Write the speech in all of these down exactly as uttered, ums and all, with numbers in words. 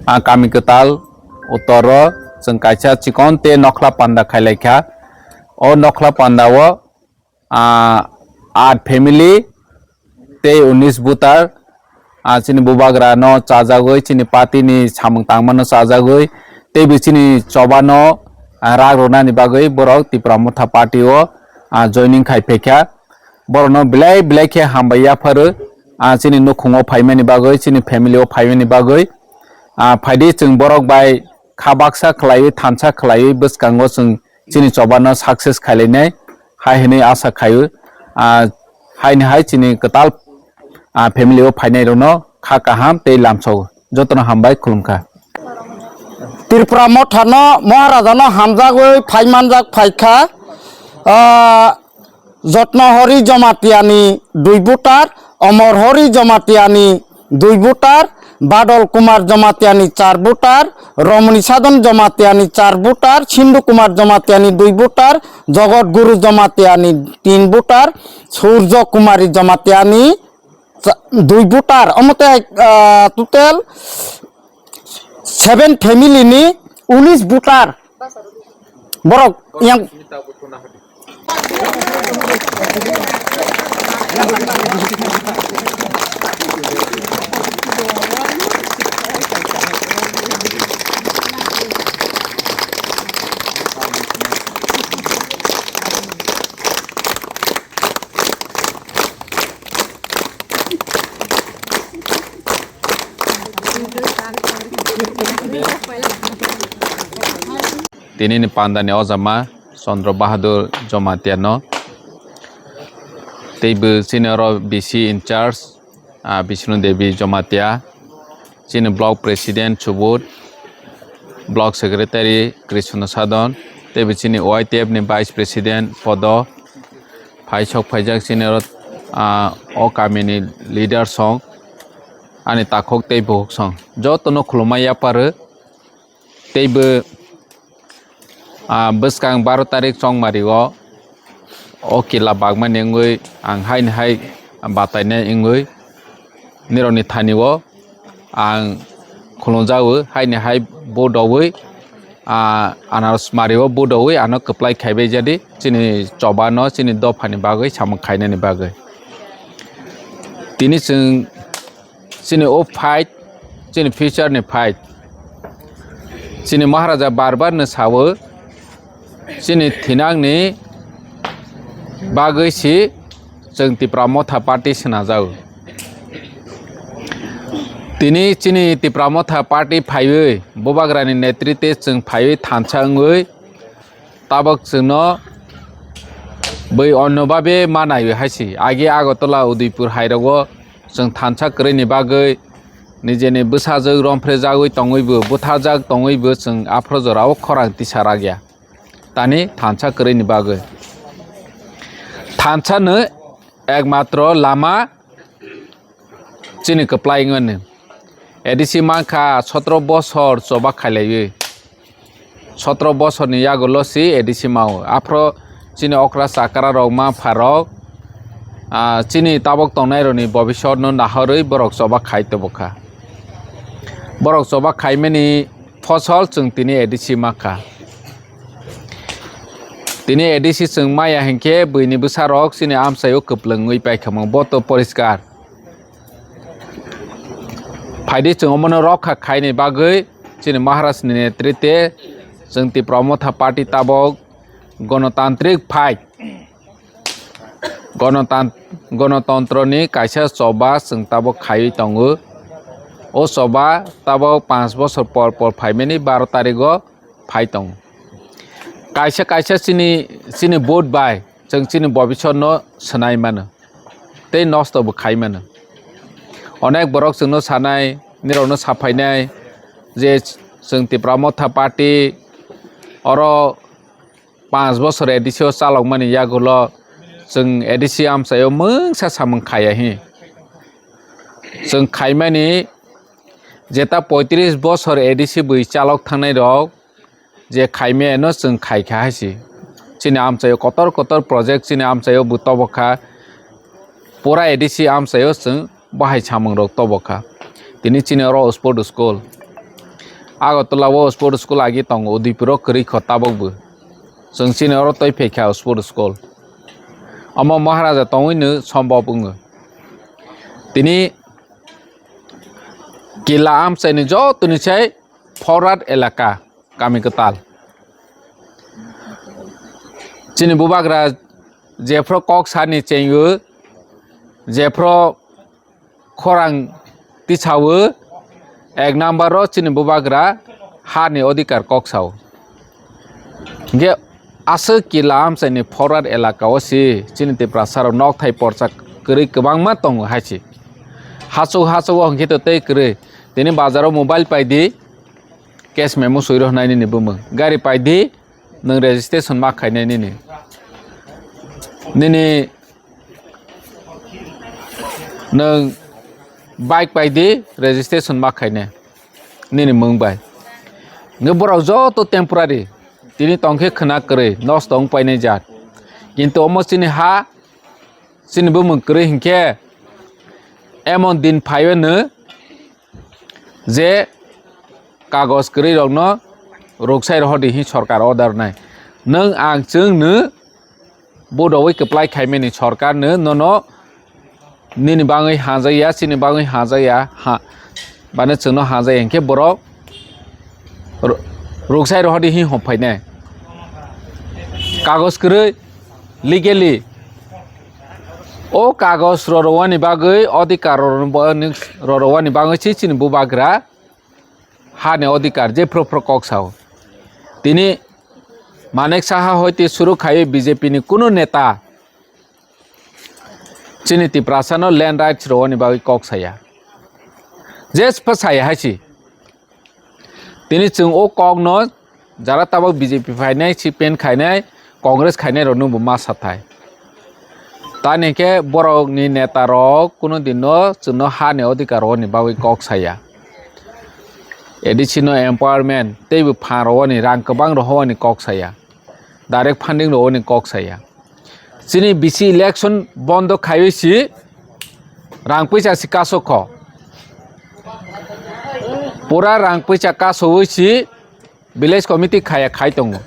Ah, kami kwtal uttor o chwng kaisa chikon te nokhla panda khailai kha. O nokhla panda o, ah, aat family tei unis voter, ah, chini bubagra no chajagwi, chini party ni samung tangma no chajagwi, tei bo chini choba no, ah, rak rwnani bagwi borok Tipra Motha party o, ah, joining khai phaikha. Borokno belai belai khe hambai yapharo, ah, chini nukhungo phaimani bagwi, chini family o phaimani bagwi. Ah, phaidi chwng borok bai kha baksa khlaiwi, thansa khlaiwi bwskango chwng chini chobano success khailainai hai hwnwi asa khaio. Ah, haini hai chini kwtal, ah, family o phainairokno kha kaham tei lamsao. Jotono hambai khulumkha. Tripura Motha no Maharaja no hamjagwi phai manjak phaikha. Ah, Jotno Hori Jamatia ni dui voter, Omor Hori Jamatia ni dui voter, Badol Kumar Jamatia ni char voter, Romoni Sadon Jamatia ni char voter, Sindhu Kumar Jamatia ni dui voter, Jogot Guru Jamatia ni tin voter, Surjo Kumari Jamatia ni cha-, dui voter, omo tei, ah, total seven family ni unis voter borok yang. Tini ni panda ni ojama Chandra Bahadur Jamatia no, tei bo chini oro B C in charge, ah, Bishnu Devi Jamatia, chini block president Chubut, block secretary Krishna Sadon, tei bo chini Y T F ni vice president Podo, phai sok phaijak chini oro, ah, o kami ni leader song, ani takhuk tei bukhuk song, joto no khulumma yaparo. Tei bo, ah, bwskang baro tarik chongmari o, o kila bagmani wngwi ang haini hai batainai wngwi nirokni thani o ang khulumjago, haini hai bo dowi, ah, anaros mari o bo dowi ano kwplai khaibai jadi chini choba no chini dopha ni bagwi samung khainani bagwi. Tini chwng chini o fight, chini future ni fight. Chini Maharaja bar bar no sawo, chini thinang ni bagwi si chwng Tipra Motha Party swnajao. Tini chini Tipra Motha Party phaiwi, Bubagra ni netritwe chwng phaiwi thansa wngwi, tabok chwngno bwi onno babe ma naiwi hai si. Agi Agartala, Udaipur hairogo chwng thansa kwrwini bagwi nijeni bwsajwk romphre jagwi tongwibo, butharjak tongwibo chwng aphro jorao khorang tisa rakya. Tani thansa kwrwini bagwi. Thansa no ekmatro lama chini kwplai wngmani. A D C mankha sotro bosor choba khailaiwi. Sotro bosorni yagulo si A D C mao. Aphro chini okra chakra rok, ma pha rok, ah, chini tabok tongnai rokni bobisor no nahorwi borok choba khai tobokha. Borok choba khaimani phosol chwng tini A D C mankha. Tini A D C chwng maya hinkhe buini bwsarok chini amchaio kwplwngwi paikha, boto poriskar. Phaidi chwng omono rokha khaini bagwi chini Maharajni netritwe chwng Tipra Motha Party tabok gonotantrik fight, gonotan-, gonotontroni kaisa choba chwng tabok khaiwi tongo. O choba tabok panch bosor por por phaimani baro tarigo phai tongo. Kaisa kaisa chini, chini vote bai chwng chini bobisor no swnai mano tei nosto bo khai mano. Onek borok chwngno sanai, nirokno saphainai je chwng Tipra Motha Party oro panch bosor A D C o chalokmani yagulo chwng A D C amchaio mungsa samung khaiya hi. Chwng khaimani jeta poitris bosor A D C bwi chalok thangnai rok je khaimaya no chwng khaikha hai si. Chini amchaio kotor kotor project chini amchaio bo tobokha. Pura A D C amchaio chwng bahai samung rok tobokha. Tini chini oro sport school. Agartala o sport school agi tongo, Udaipur o kwrwi kho tabok bo. Chwng chini oro twi phaikha o sport school. Omo Maharaja tongwi no sombop wngo. Tini Kila amchaini jotoni sai forward elaka, kami kwtal. Chini bubagra jephru kok sani chengo, jephru khorang tisawo, ek number o chini bubagra hani odhikar kok sao. Hingke aswk Kila amchaini forward elaka o si chini Tiprasa rok nokthai porsa kwrwi kwbangma tongo hai si. Hachuk hachuk o hingke to tei kwrwi. Tini bazar o mobile pai di, cash memo soi rw nai nini bumung. Gari pai di, nwng registration ma khainai nini. Nini nwng bike pai di, registration ma khainai nini mung bai. Nge borok joto temporary, tini tongkhe khwna kwrwi, nosto wng painai jat. Kintu omo chini ha, chini bumung kwrwi hinkhe emon din phaiwi nw je kagoj kwrwi rokno ruksai rohor di hi sorkar order nai. Nwng ang chwng nw bodowi kwplai khaimani sorkar nw nono nini bangwi hajakya, chini bangwi hajakya, ha, bani chwngno hajakya hinkhe borok ru-, ruksai rohor di hi hom phainai. Kagoj kwrwi legally o kagoj rorowani bagwi, odhikar rorowani bagwi se chini bubagra hani odhikar je phro phro kok sao. Tini Manik Saha hoite suru khaiwi B J P ni kunu neta chini Tiprasa no land rights rowani bagwi kok saya. Je spa saya hai si. Tini chwng o kokno jara tabok B J P phainai, C P M khainai, Congress khainai rokno bo ma sathai. Tani khe borokni neta rok kuno din no chwngno hani odhikar rwani bagwi kok saya. A D C no empowerment tei bo phan rwani, rang kwbang rwani kok saya. Direct funding rwani kok saya. Chini B C election bondo khaiwi si rang puisa si kasokho. Pura rang puisa kasowi si village committee khaya khai tongo.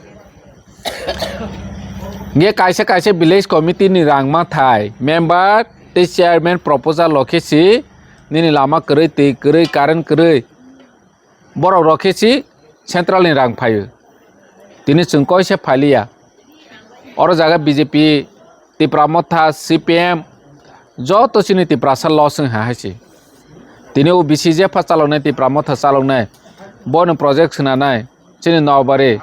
Nge kaisa kaisa village committee ni rang mathai member tei chairman proposal lokhe si nini lama kwrwi, twi kwrwi, current kwrwi. Borok rok khe si central ni rang phaio. Tini chwng koise phailiya. Oro jaga B J P, Tipra Motha, C P M, joto chini Tiprasa loss wng ha hai si. Tini o B C jepha chaloknai, Tipra Motha chaloknai, bono project swnanai, chini nokbari.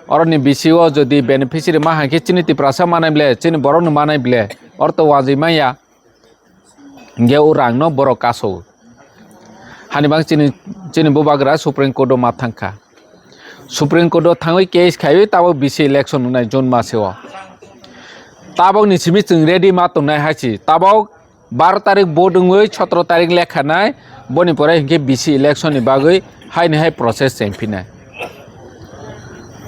Oroni B C o jodi beneficiary ma hai khe chini Tiprasa manai ble, chini borokno manai ble, oro to wajwi manya. Hingke o rangno borok kaso. Hani bang chini, chini bubagra Supreme Court o ma thangkha. Supreme Court o thangwi case khaiwi tabok B C election wngnai June maseo. Tabokni simi chwng ready ma tongnai hai si. Tabok baro tarik vote wngwi sotro tarik lekha nai, boni pore hinkhe B C election ni bagwi haini hai process chengphinai.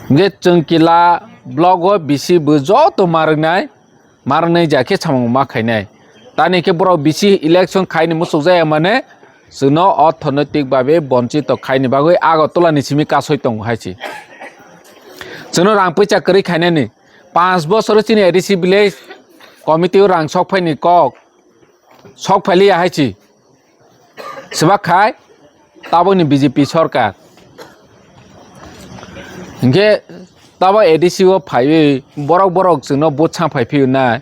Hinkhe chwng Kila block o B C bo joto ma rwngnai. Marnai ja khe samung ma khainai. Tani khe borok B C election khaini muchuk jaya mane chwngno orthonoitik babe bonchito khaini bagwi Agartala ni simi kasoi tongo hai si. Chwngno rang puisa kwrwi khainani panch bosoro chini A D C village committee o rang sok phaini kok sok phailiya hai si. Swbak khai tabokni B J P sorkar. Hinkhe tabok A D C o phaiwi borok borok chwngno vote sa phai phiyo na,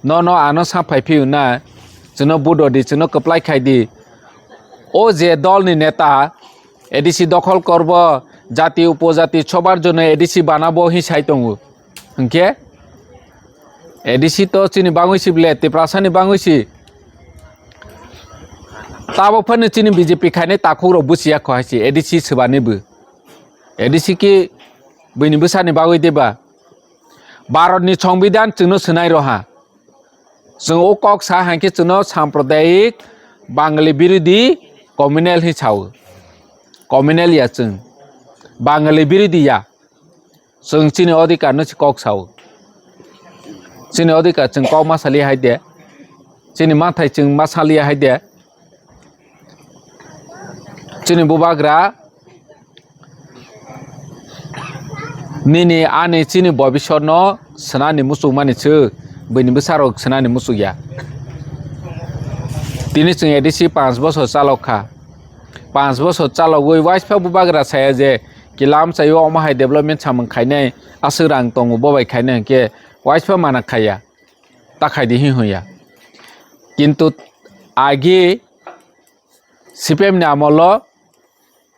nono ano sa phai phiyo na, chwngno vote rw di, chwngno kwplai khai di. O je dolni neta A D C dokhol korbo, jati upojati sobar jonno A D C banabo hi sai tongo. Hinkhe A D C to chini bangwi si ble, Tiprasani bangwi si. Tabok phano chini B J P khainai takhuk rok buchiya kho hai si, A D C swbani bo. A D C ki buini bwsani bagwi deba. Bharat ni Songbidan chwngno swnai roha. Chwng o kok sa hai khe chwngno sampradayik Bangali birodhi communal hi sao. Communal ya chwng. Bangali birodhi ya. Chwng chini odhikar no se kok sao. Chini odhikar chwng kok ma saliya hai de. Chini mathai chwng ma saliya hai de. Chini bubagra Nini ani chini bobisor no swnani muchung mani se, bini bwsarok swnani muchung ya. Tini chwng A D C panch bosor chalok kha. Panch bosor chalogwi waispa bubagra saya je kilam chaio omo hai development samung khainai aswk rang tongo bo bai khainai hwnkhe waispa mana khaiya. Ta khaidi hi hwnya. Kintu agi C P M ni amolo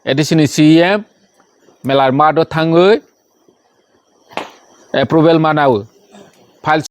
A D C ni C E M melar mado thangwi approval manawi file